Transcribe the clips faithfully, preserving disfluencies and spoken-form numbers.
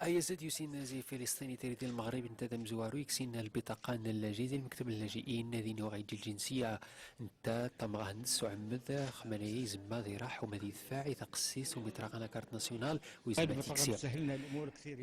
Ayazad yusin zi Filisṭin itri di Lmeɣrib nta d amzwaru iksin lbiṭaqa n llaji di lmekteb n llajiin d inwa ɣa iǧi lǧinsiya. Nta tamɣa-ns uɛemmed xmanaya izemma ad iraḥ u ma ad idfaɛ i taqessist umi traɣa la carte nationale u izemma ad t-iksir.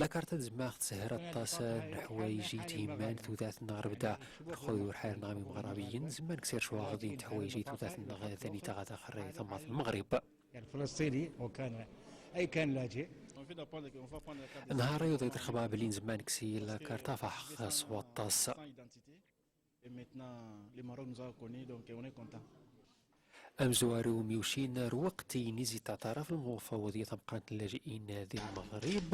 La carte ad zemma ad ɣ-tshel aṭas n lḥwayij i thimman tudert-nneɣ ɣer bda. Rxu d urḥar-nneɣ am imeɣrabiyen zemma ad nksir cwaɣeḍ i tḥwayij i tudert-nneɣ tanita ɣa daxel tamɣart n Lmeɣrib. يعني فلسطيني وكان أي كان لاجئ. Nnhar-a yuḍ-id rxebaɣ belli nzemma ad nksi la carte afeḥ s waṭas. Et maintenant, le Maroc nous a reconnus, donc on est content. Amzwaru myucin ar lweqt ini zi teɛtaraf lmufaweḍya tamqrant n llajiin di Lmeɣrib,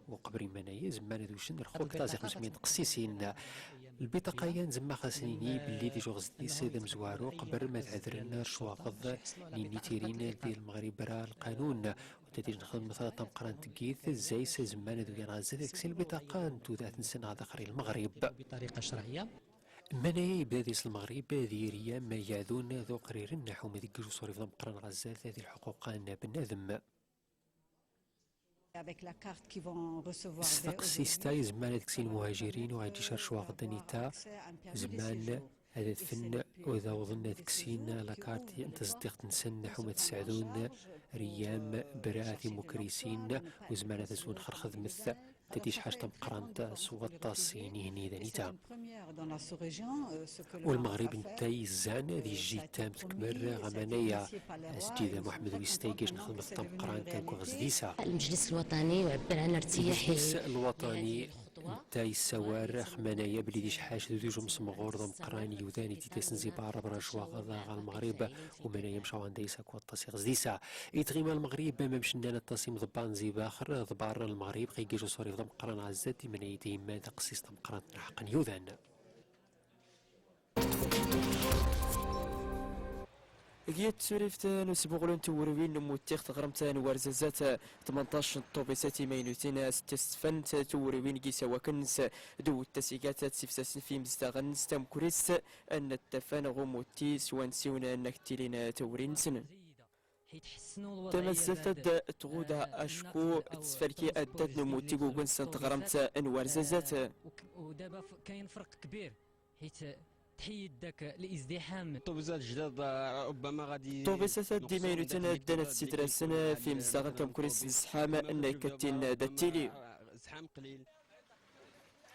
u qbel iman-ayi zemman ad ucen rxu aktar zi xemsmya n tqessisin. Lbiṭaqa-ya nzemma ad asen-nini belli d ijjuɣ zdi-s d amzwaru qbel ma ad hedren ar cwaɣeḍ n initirin di Lmeɣrib ra lqanun. U tadij nxedmet tamqrant n tgit zay-s zemman ad uyan ɣer zdat ad ksin lbiṭaqa n tudert-nsen ɣa daxel i Lmeɣrib. بطريقة شرعية. Iman-ayi ibda dis Lmeɣrib d yirya ma iɛdun d uqriren ḥuma ad iggej uṣurif d ameqqran ɣer zdat di lḥuquq n bnadem. Avec la carte qui vont recevoir. S taqsist-a izemman ad ksin lmuhajirin u ɣa iǧi carcwaɣ d anita, zemman ad adfen u ad awḍen ad ksin la carte n tẓeddiɣt-nsen ḥuma ad sɛdun riyam bra timukrisin u zemman ad azun xer xedmet. Tadij ḥaǧ tameqqrant s waṭas ini hni d anita. U Lmeɣrib nta izzan ad ijji tam tkmer ɣ aman-aya. Asǧida Muḥemmed wis sta iggej nxedmet tameqqrant akk ɣ zdi-s-a. المجلس الوطني يعبر عن ارتياحه. Lmeǧlis lwaṭani nta issawar ɣ aman-aya belli d ijḥac d uduj umsemɣur d ameqqran i udan i d-itasn zi barra bra cwaɣeḍ ɣ Lmeɣrib. U aman-aya mcawand a-is akk waṭas i ɣ zdi-s-a. I tɣima n Lmeɣrib, mamc nnan aṭas imḍebban zi baxr d barra n Lmeɣrib ɣa iggej uṣurif d ameqqran ɣer zdat, iman-ayi d thimman taqsist tameqqrant n lḥeqq n yudan. G yat tsurift n usbuɣlu n twurwin n umutti ɣ teɣrmt n Warzazat, tmenṭac n ṭṭubisat imaynutin a s-ttistfant twurwin g isawaken-ns d uwt tasigat ad sifsasn f imzdaɣen-ns tamkrist n ttafan ɣ umutti s wansiwn n ak-ttilin tawri-nsn. Tamazzalt ad tɣud acku tsfalki addad n umutti g ugens n teɣramt n Warzazat. Ṭṭubisat ad d-imaynuten ddan ad ssidrasn f imzdaɣen tamkrist n zḥam n kkattin d attili.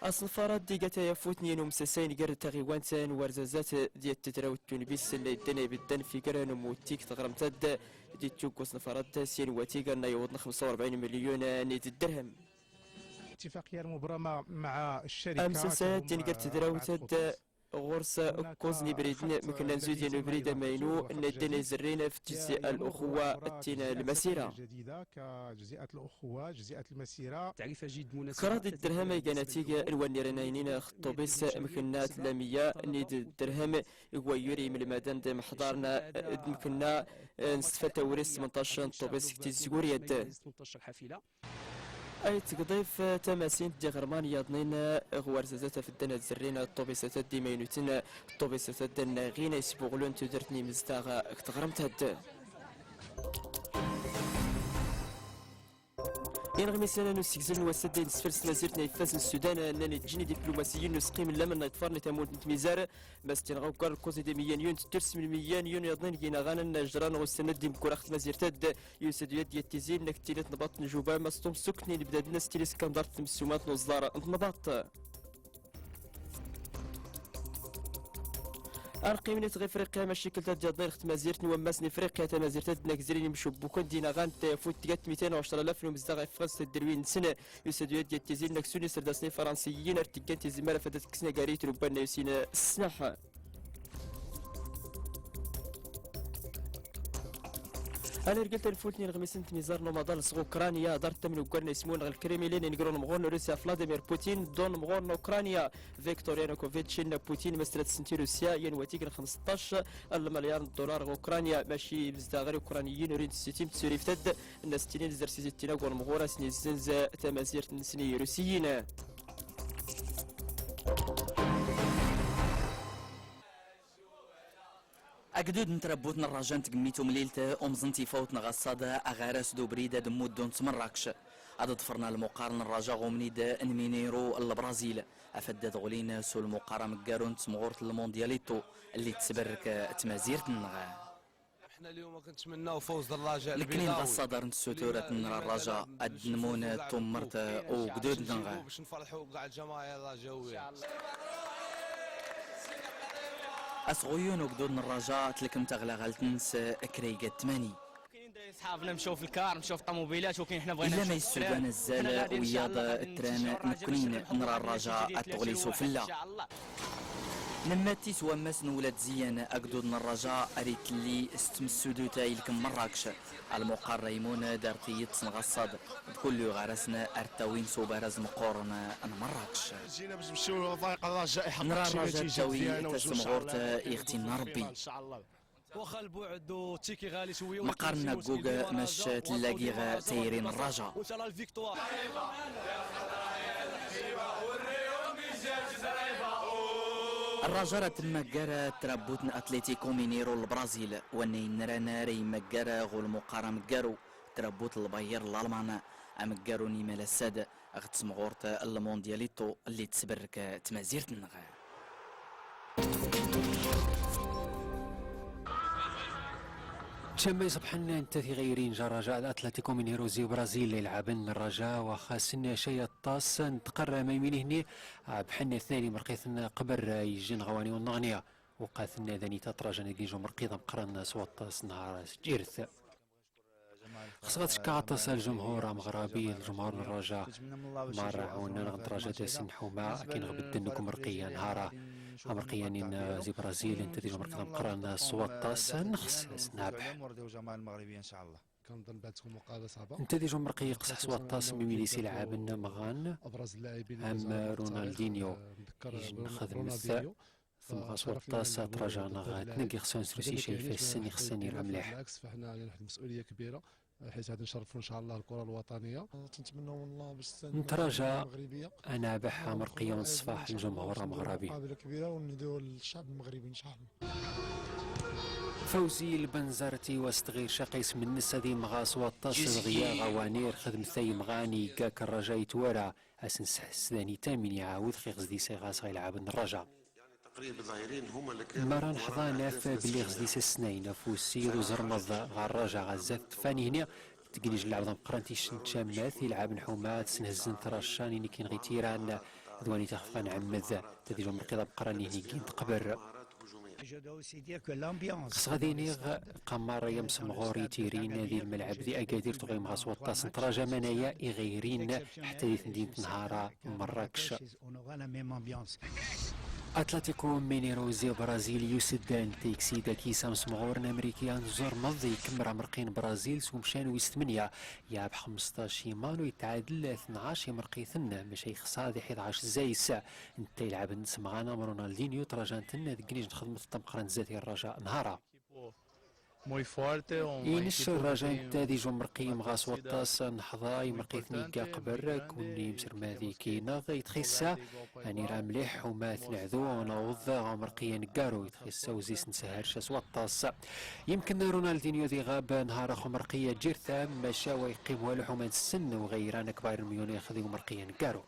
Aṣnfar ad d-iga tayafut n yinumsasay n gar taɣiwant n Warzazat d yat tedrawt tunbis n la iddan ay bddan f iger n umutti g teɣramt ad d-ittug uṣnfar ad s-yinwat iger n ayewḍ n xemsa u rebɛin milyun n ddrhem. Amsasay ad d-in gar tedrawt ad ɣur-s kkuẓ n ibriden mknnan zud yan ubrid amaynu n ddin ay zerrin f tjzi al-uxuwa d tin lmasira. Kraḍ ddrhem ay gan atig n wanniren aynin x ṭṭubis mknna tlamya n ddrhem g wayyur imlmaden d imḥḍarn d mknna n stfal tawrist tmenṭac n ṭṭubis g tizguri ad. Ay tgḍif tamasint d iɣrman yaḍnin ɣ Warzazat af ddan ad zerrin ṭṭubisat ad imaynuten, ṭṭubisat ad nnaɣin ay sbuɣlun tudert n imzdaɣ g teɣramt ad. Inɣmisen n usgzl n wass ad d-inesfel s tmazirt n ayffas n Sudan nnan ijjn idiplumasiyin n usqim n lamn n iḍfarn i tamunt n tmizar, ma s-tinɣa ugar lkuẓ d imiyyan yun d tturs n imiyyan yun yaḍnin g inaɣan n ajran ɣ ussan ad d-imkurax tmazirt ad. Yusad uyad yattizin n ak-tili tnbaḍt n juba, ma s-tumsukni n ibdaden a s-tili s kamḍart tmssumat n uẓḍar n tnbaḍt. Arqim n tɣ ifriqya, macikklt ad d-yaḍnin x tmazirt n wammas n ifriqya tamazirt ad d-nagzrin imcubbuken d inaɣan n tayafut tgat mitain u ɛecra alaf n umzdaɣ a iffɣen s tdrwin-nsn. Yusad uyad yattizin n aksun isrdasn ifransiyin ar tggan tizmar af ad kksen agari i trubba n ayusin ssnaḥ. Anergel tanfult n inɣmisen n tmizar n umaḍal sɣ Ukranya, ḍart tamnuggar n ismun ɣ lkrimlin ingr unmɣur n Rusya Vladimir Putin d unmɣur n Ukranya Viktor Yanukovych. Inna Putin ma s-tlat snti Rusya yan watig n xmsṭac lmalyar n dular ɣ Ukranya, maci imzdaɣ ɣ iukraniyin ur in-tssitim tsurift ad nna s-tinin zr s-izittin ag unmɣur a s-nizzenz tamazirt-nsn i irusiyin. Agdud n trabbut n rraja n tgmmit umlilt umẓn tifawt n ɣaṣṣad aɣaras d ubrid ad mmuddun s mrakc. Ad ḍfrn lmuqarn n rraja ɣ umnid n miniru n lbrazil, afad ad ɣlin s ulmuqar amggaru n tmɣurt n lmundyaliṭu lli tsbrrk tmazirt nnɣ. Nekkni n ɣaṣṣad ar nssutur ad nra rraja ad nmun tummrt ugdud nnɣ. Asɣuyyu n ugdud n rraja tlkmt aɣlaɣalt ns krayga d tmani. Illa ma issugan azzal wiyaḍ tran, nekkni nra rraja ad tuɣli suflla. Nmmattis wammas n wlad ziyyan, agdud n rraja ar itlli s tmssuduta ilkm mrakc. Almuqar raymun dar tiyyḍt n ɣaṣṣad d kullu iɣaras ar ttawin s ubaraz mqqurn n mrakc. Nra rraja ad tawi tasmɣurt iɣ tinna rbbi. Mqqarn aggug, mec tlla giɣ tayri n rraja. Rraja ra tmmaggar trabbut n atletico miniru n lbrazil, wanna inran ra immaggar ɣ ulmuqar amggaru trabbut n lbayr n lalman, amggaru n imalasad ɣ tmɣurt n lmundyaliṭu lli tsbrrk tmazirt nnɣ. Tcamma iṣbḥn nttat iɣayrin ja rraja d atletico miniru zi brazil, ilɛabn n rraja wa xasn cay aṭṭas n tqrra ma imin ihni bḥn tnan imrqitn qbr ijn ɣ wani unɣni. Uqatn danita trraja n gnij umrqi d amqran s waṭṭas nhar s jirt. Xsɣ ad ckaɣ aṭṭas aljumhur amɣrabi, aljumhur n rraja, marra ɛunna nɣ trraja das n ḥuma akin ɣ bddn g umrqi a nhara. Amrqi a nin zi brazil nttat ij umrqi d amqran s waṭṭas, nxs as nabḥ. Nttat ij umrqi iqsḥ s waṭṭas mi wid is ilɛabn amɣan am ronaldinho. Ij nxdmt tmɣa s waṭṭas a trraja nɣ tngi xsn srusi cay ifassn ixsn ira mliḥ. Ntrraja a nabḥ amrqi a unṣfaḥ n ljumhur amɣrabi. Fawzi lbnzarti wa s tɣir caq ism nns ad imɣa s waṭṭas dɣya ɣ awanir xdmt a imɣan igga k rraja itwara. As nsḥs danita min iɛawd ɣ iɣzdis iɣas ɣ ilɛabn n rraja. Mara nḥḍa naf blli iɣzdis ssnayn afus i d uẓrmḍ ɣ rraja ɣ zzat tfan ihni. Tgnij n lɛabd amqran ticn tcammat ilɛabn ḥuma ad snhzzn traccan inikin ɣ itiran d wanita xfan ɛmmd. Tad ij umrqi d amqran ihni ggin tqbr. Xsɣ ad iniɣ qamar yamsmɣur itirin di lmlɛb di agadir tuɣa imɣa s waṭṭas n trraja manaya iɣayrin ḥtta di tmdint nhara. Mrakc. Atlatiku miniru zi brazil yusddan tayksi dakis amsmɣur n amriki a nẓurmḍ ikmr amrqi n brazil s umcan wis tmnya. Yab xmsṭac iman u itɛadl tnɛac imrqitn. Mca ixsa ad iḥiḍ ɛac zzays. Ntta ilɛabn smɣan am ronaldinho trraja ntn ad gnij nxdmt tamqrant zat i rraja nhara. Inc rraja ntta d ij umrqi imɣa s waṭṭas a nḥḍa imrqitn igga qbr kunni imsrmad iki nɣ itxissa. A nira mliḥ ḥuma tnɛdu a nɣwḍ ɣ umrqi a nggaru itxissa uzis nsharc a s waṭṭas. Imkn ronaldinho d iɣab nhara x umrqi a jirta mca wa iqqim walu ḥuma nsn u ɣayran akbar n myunix d umrqi a nggaru.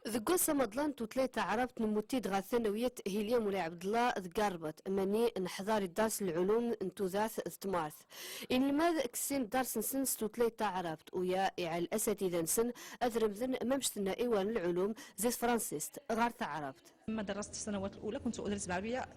Deg wass amaḍlan tutlayt taɛrabt nmutti-d ɣer tanawyat hilya mulay ɛebdella deg arbat mani nḥḍar i ddars n lɛulum n tudert d tmurt. Inlmad kssin ddars-nsen s tutlayt taɛrabt uya iɛal asatida-nsen ad remden mamc tenna iwar n lɛulum zi tefransist ɣer taɛrabt.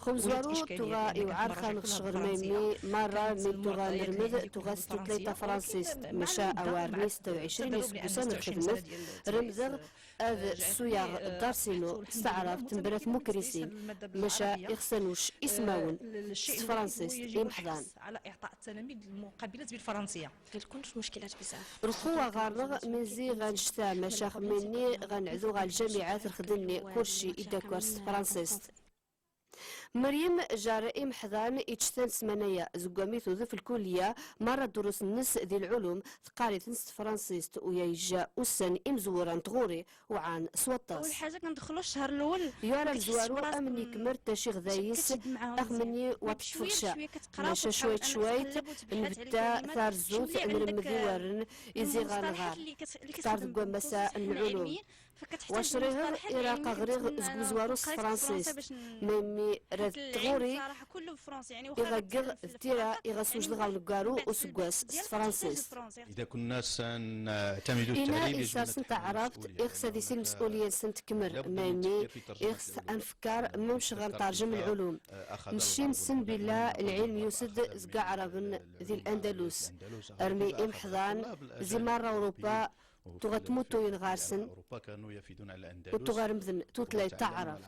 Xumẓwaru tuɣa iwɛar xanɣ tcɣel maymi marra min tuɣa nrmd tuɣa s tutlayt tafransist. Mca awar n ista u ɛicrin isggusan n txdmt remdɣ ad ssuyaɣ ddars-inu s taɛrabt mbra tmukrisin. Mca ixsan uc ismawn s tfransist imḥḍan. Rxu aɣarnɣ minzi ɣanct ta mca xmmi-nni ɣanɛdu ɣa ljamiɛat rxd-nni kurci iddakkar s tfransist. Meryem jar imḥḍan ičtan smanaya, zegwami tudef lkulliya, marra durus-nnes di lɛulum, teqqar-iten s tefransist, u ya ijja ussan imezwura n tɣuri, uɛan s waṭṭas. Yura amezwaru amnni kmer taciɣ dayis, axmnni wa teṭṭfɣ ca, maca cwayt cwayt nbedda tarzut nremmed iwarren iziɣan ɣer ktar deg wammas-a n lɛulum. Wa criɣ iraq aɣriɣ zeg umezwaru s tefransist, ma imi rad tɣuri iɣ aggeɣ d tira iɣ aswejdeɣ awneggaru useggas s tefransist. Ina isarsen taɛrabt ixs ad isin lmes'uliya-nsen tkmer, ma imi ixs ad nfekkar mmec ɣer nṭerjem lɛulum. Nci-nsen billa lɛilm yus-d zeg aɛraben di landalus, armi imḥḍan zi marra awrupa tuɣa tmuttuyen ɣer-sen u tuɣa remden tutlayt taɛrabt.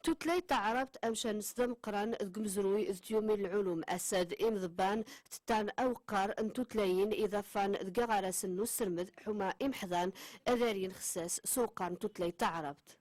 Tutlayt taɛrabt amcan-nnes d ameqqran deg umezruy d tyumin lɛulum, ass-ad imḍebban tettan aweqqar n tutlayin iḍafan deg iɣarasen n usermed ḥuma imḥḍan ad aryen xsas s uweqqar n tutlayt taɛrabt.